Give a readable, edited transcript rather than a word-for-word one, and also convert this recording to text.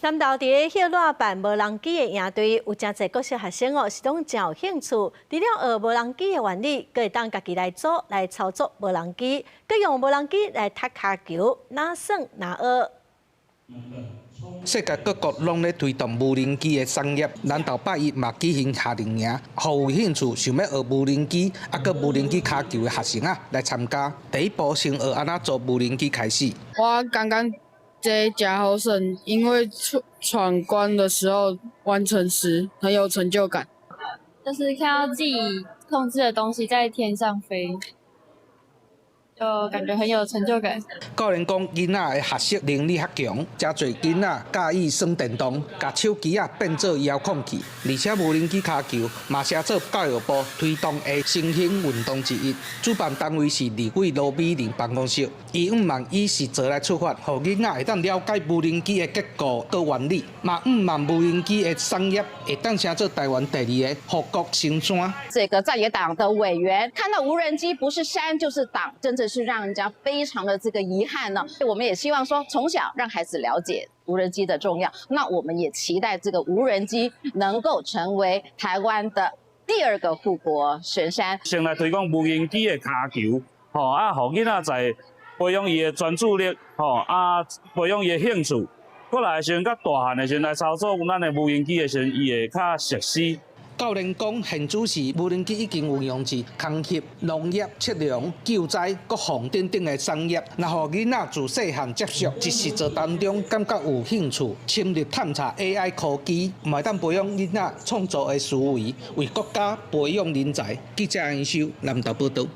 南投佇歇熱辦無人機的營隊，有誠濟國小學生哦，是攏誠有興趣。除了學無人機的原理，閣會當家己來組來操作無人機，閣用無人機來踢跤球，哪耍哪學。世界各國攏咧推動無人機的產業，南投拜一嘛舉行夏令營，予有興趣想欲學無人機，啊，閣無人機跤球的學生啊來參加。第一步先學按怎做無人機開始。我感覺這誠好耍，因為闖關的時候完成時很有成就感。就是看到自己控制的東西在天上飛，就感覺很有成就感。教練講，囡仔的學習能力較強，誠濟囡仔佮意耍電動，共手機仔變做遙控器，而且無人機跤球嘛是做教育部推動的新興運動之一。主辦單位是立委羅美玲辦公室，伊向望以實作來出發，予囡仔會當了解無人機的結構佮原理，嘛向望無人機的產業會當成做台灣第二个護國神山。這個在野黨的委員看到無人機不是山就是擋，真的是讓人家非常的這個遺憾呢。我們也希望說，從小讓孩子了解無人機的重要。那我們也期待這個無人機能夠成為台灣的第二個護國神山。先來推廣無人機的跤球，吼啊，予囡仔在培養伊的專注力，吼啊，培養伊的興趣。過來的時陣，較大漢的時陣來操作咱的無人機的時陣，伊會較熟悉。教練講，現此時無人機已經運用佇空襲、農業、測量、救災、國防等等的產業。若予囡仔自細漢接觸，佇實作當中感覺有興趣，深入探查 AI 科技，嘛會當培養囡仔創造的思維，為國家培養人才。記者楊修南投報導。